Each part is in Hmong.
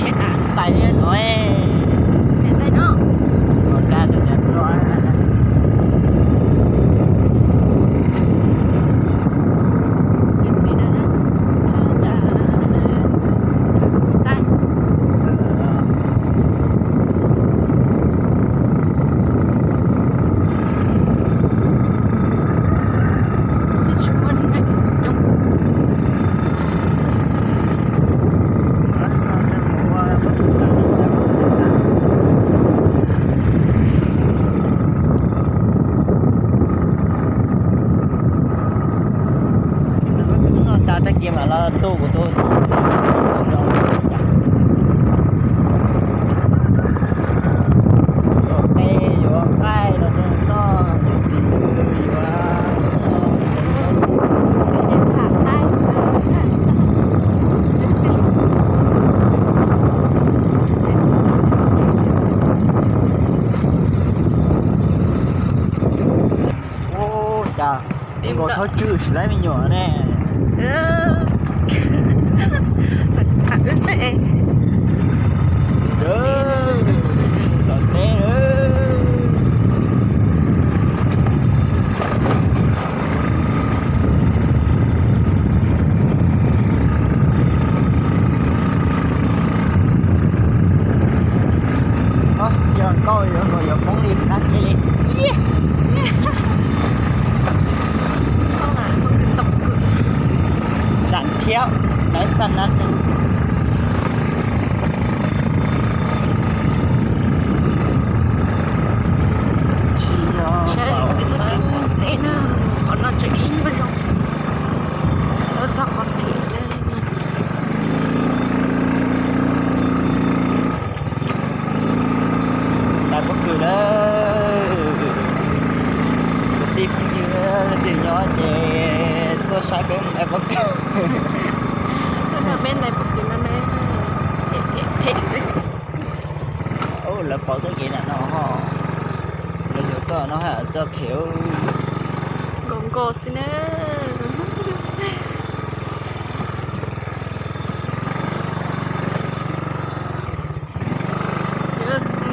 Tais no, tais no, tus niam hluas. Noj tas tag kis mam los tu kuv tus. Yuav qe yuav qaij los noj, yuav txiv yuav. Ua cas nkaus thoob tswm tsis laib me nyuam ne. Tom teb. Yog nkauj yuav, yuav poob li nab li. Xam thiab, nab tag nab. Tsis yog, qhov no tseem ib nyuag zoo, txog qhov pem. Lais pob kws na, kwv tij phooj ywg leej twg nyob ces tuaj saib peb mus lais pob kws. Peb lais pob kws no ne, phem xwb. Lawv pauv txoj kev nram no ho, lawv yuav txoj no haj txoj phem. Nkaus nkaus xwb na.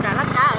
Nram laj kab.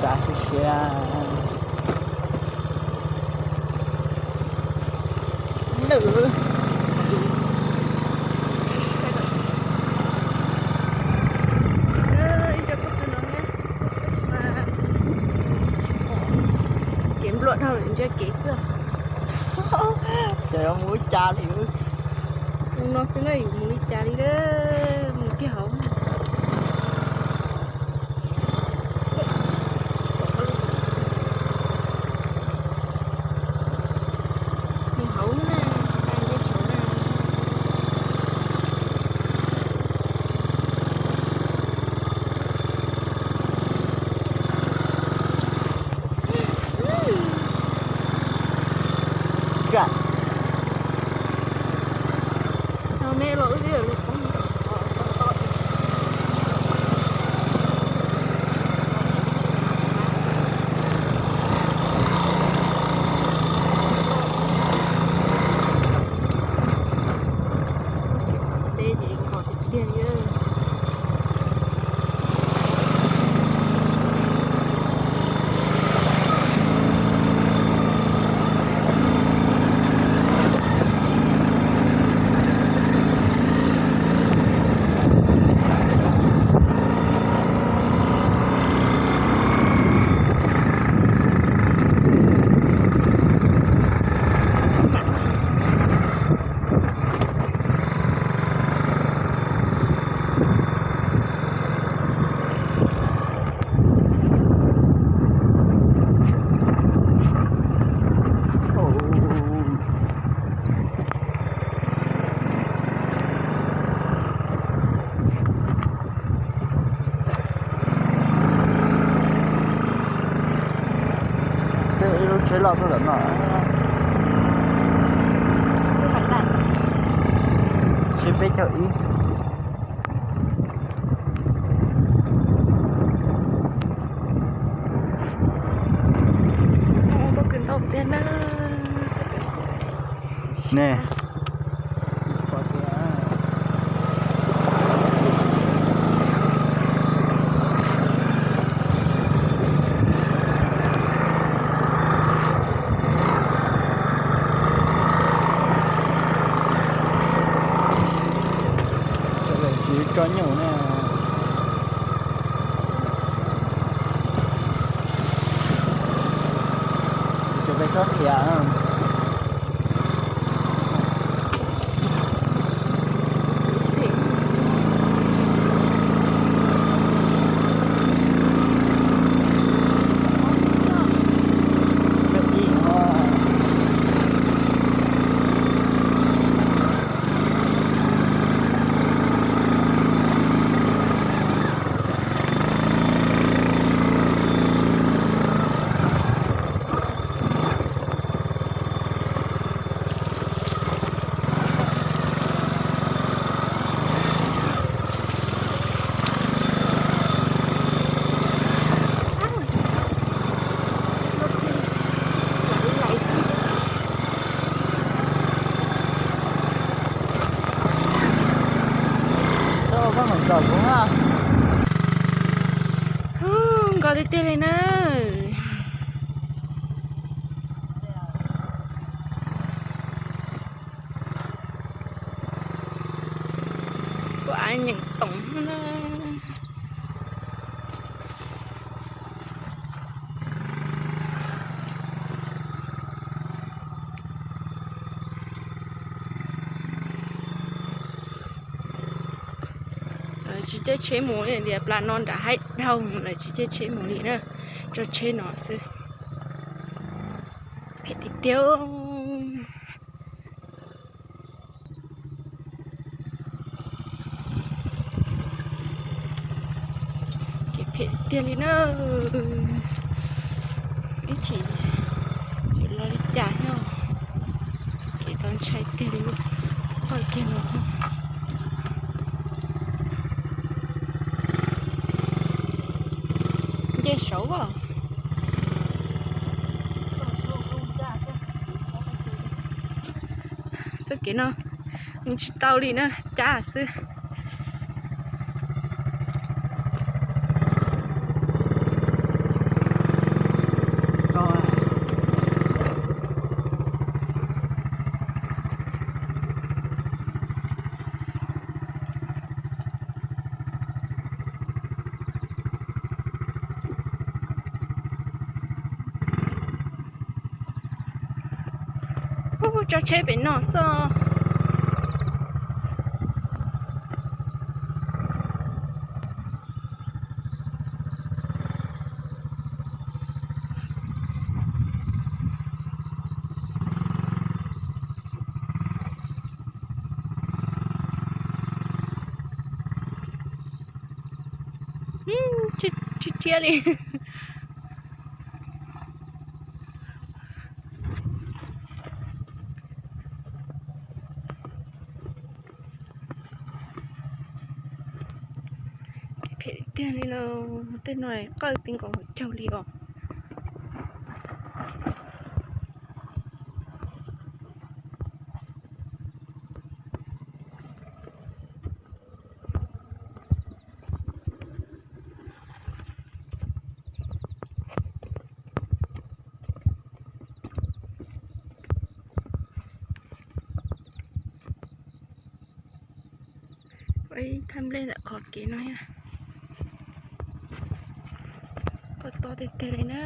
Tsav siab siab. Nws, ib co pob kws no ne, tab sis mas tsis pom kev npluam dhau lawm, ntsia kev xwb. Ces yuav mus li cas li? Mus no xwb na, yuav mus li cas li, mus kiag hauv. Mus hauv na, tsis tau ntsia saud na. Tau me los wb twb yuav lug poob rau tom toj. Lub tsheb loj tuaj tom no, tsheb peb caug ib. Pob kws ntau tiag na. Ne. Siv tso nyuj na. Cov peb tsob qhiav. Nkos tiag tiag li na. Kuv av nyeem toom na. Lawv tsis caij tsheb mus li tias plas no nram haib dhau, lawv tsis caij tsheb mus li na, tso tsheb no xwb. Phem tiag tiag. Kev phem tiag li na. Ib chim yuav los li cas thiab. Kev txaus ntshai tiag li. Poj kiag no. Nce saud as. Txoj kev no mus tsis tau li na, cab xwb. Ub, tso tsheb pem no xwb. Tsis thiab li. Phem tiag li lauj, tej no qawj ti nkaus hauv caug li os. Ua ib thaj nplej ntawm qhov kev no thiab. Qhov to tiag tiag li na.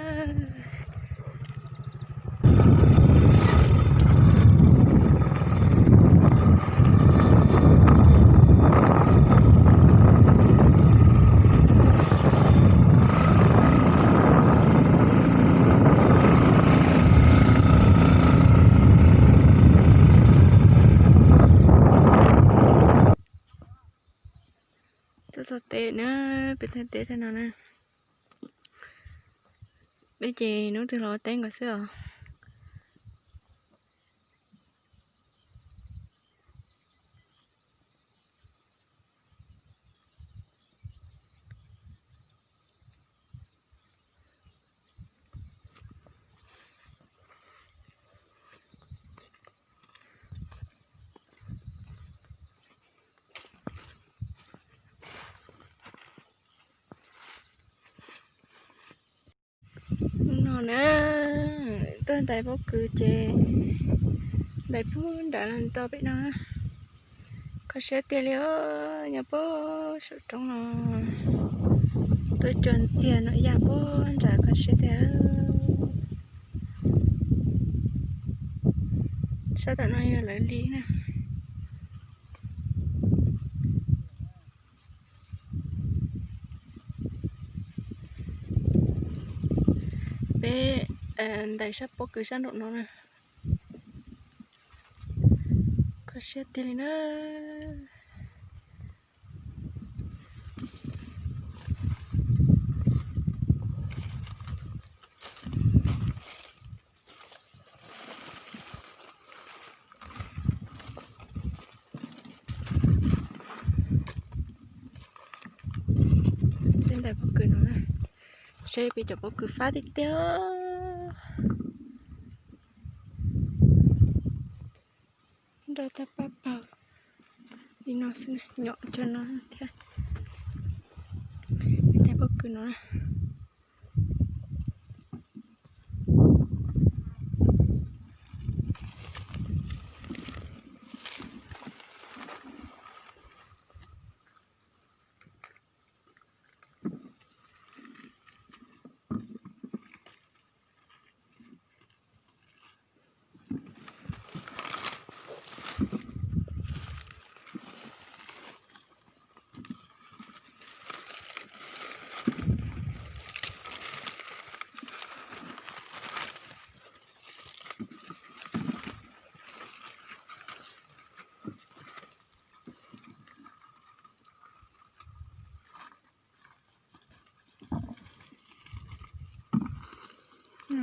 Tuaj txog teb na, peb txog teb tag no na. Peb ces hnub twg los ua teb nkaus xwb os. Hnub no na, tuaj ntais pob kws ces ntais puag nram los txog pem no. Kho siab tiag li os, nyob puag saum roob no, tuaj cuag ntxiag no ya puag nram, kho siab tiag. Sab tom no yog lawv li na. Peb ntais sab pob kws sab nraum no na. Kho siab tiag li na. Peb ntais pob kws no na, seb peb cov pob kws fab tiag tiag. Nroj tag pab pawg li no xwb, nyom cov no thiab. Peb ntais pob kws no na.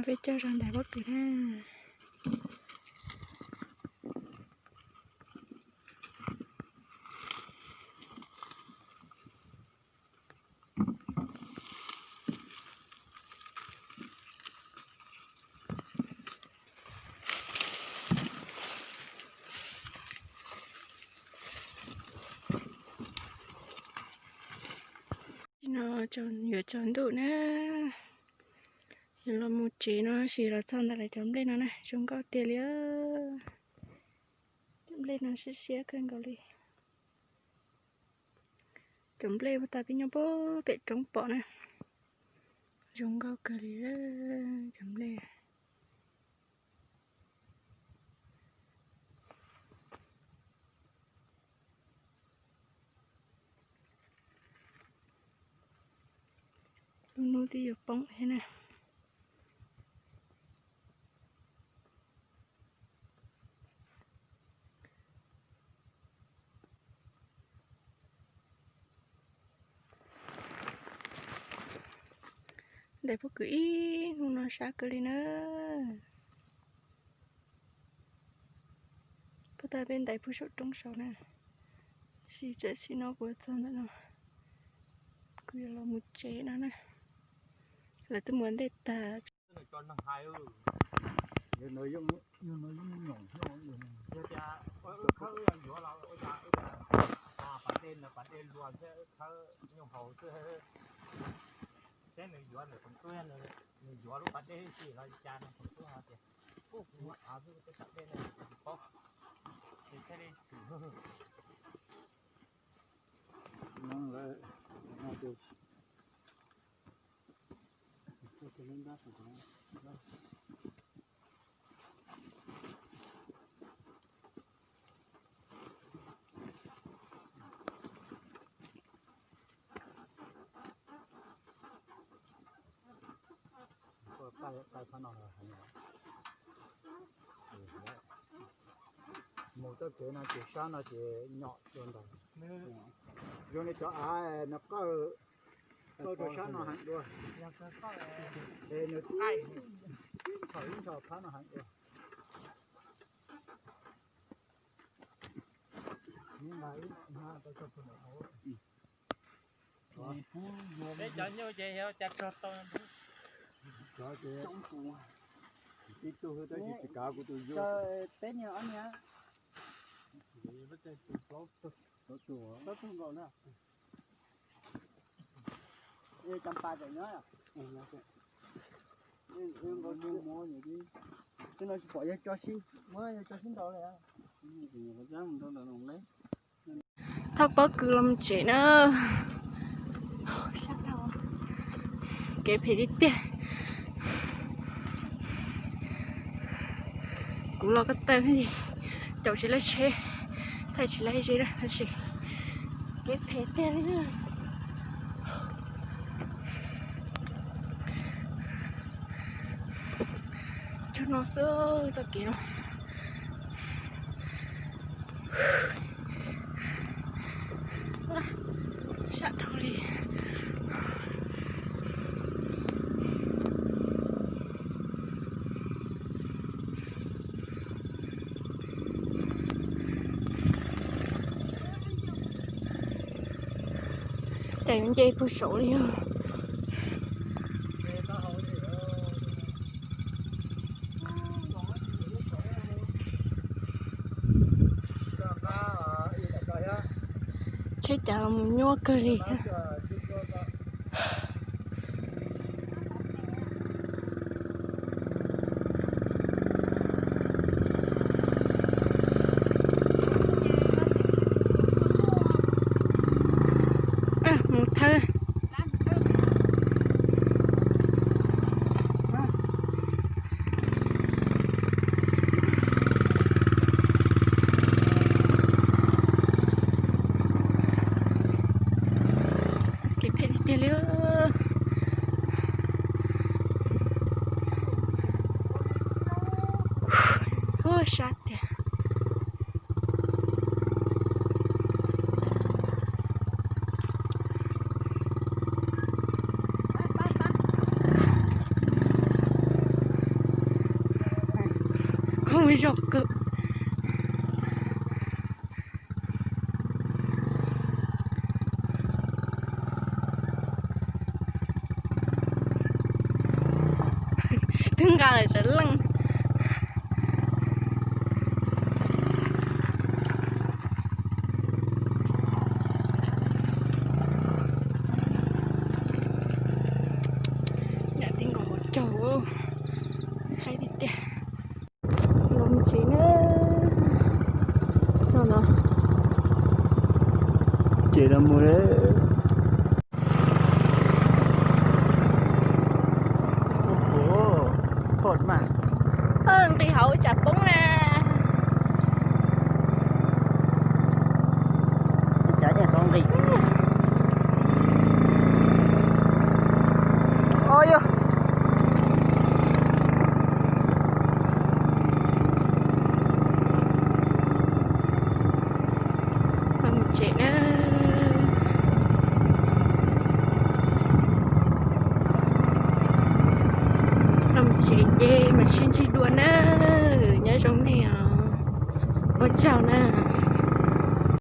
Peb coj zog ntais pob kws na. No yuav tsaus ntuj na, yuav los mus tsev no, tab sis los txog ntawm lawv cov nplej no na, zoo nkauj tiag li. Cov nplej no siab siab kawg nkaus li. Cov nplej uas tas peb nyob puag pem roob pom na, zoo nkauj kawg li cov nplej. Lub hnub twb yuav poob thiab na. Ntais pob kws ib hnub no sab kawg li na. Puag ta peb ntais puag saum roob saud na, tab sis tam sim no kuv txog ntawm no, kuv yuav los mus tsev no na. Lawv twb muab ntej tag. Pas dej no pas dej luag thiab khawb nyuj haus xwb. Thiab nws yuav nws tus tub, nws yuav lub pas dej tsis los li cas no tus tub hais tias, kuv muab av xwb tej pas dej no tsis paub, ces thiaj li tshwm. Mus txoj kev no ces sab no ces nyom dua ntawd. Zoo li cov av no qawj, Rau sab no heev dua. Es nws ib nthos ib nthos phab no heev dua. Peb cov nyuj ces yog cas rog tau. Ib tug tab sis tsis kav kuv tus yus. Peb niag ob niag. Plaub tug nkaus na. Cov pas tam nyob. Twb no tsis pom yog tso sib, muab yog tso sib ntaus li. Thauj pob kws los tsev na. Kev phem tiag tiag. Kuv los ko taw, caum tsis laib tsheb, thaij tsis laib ze tab sis kev phem tiag li. Tsuag no xwb txoj kev no. Sab dhau li. Cas yuav nce puag saud li os. Tsheb cav los mus nyuaj kawg li. Mus thawj. Kev phem tiag tiag li. Ua sab tiag. Koj mus zog kawg. Twb nqa lawm tsav leej. Nram ti nkaus hauv caug, haib tiag tiag. Los mus tsev na. Txog no. Ces los mus. Nqis hauv tsam poob na. Los tsev na. Los tsev ces mam sib ntsib dua na. Nyob zoo nej os. Ua tsaug na.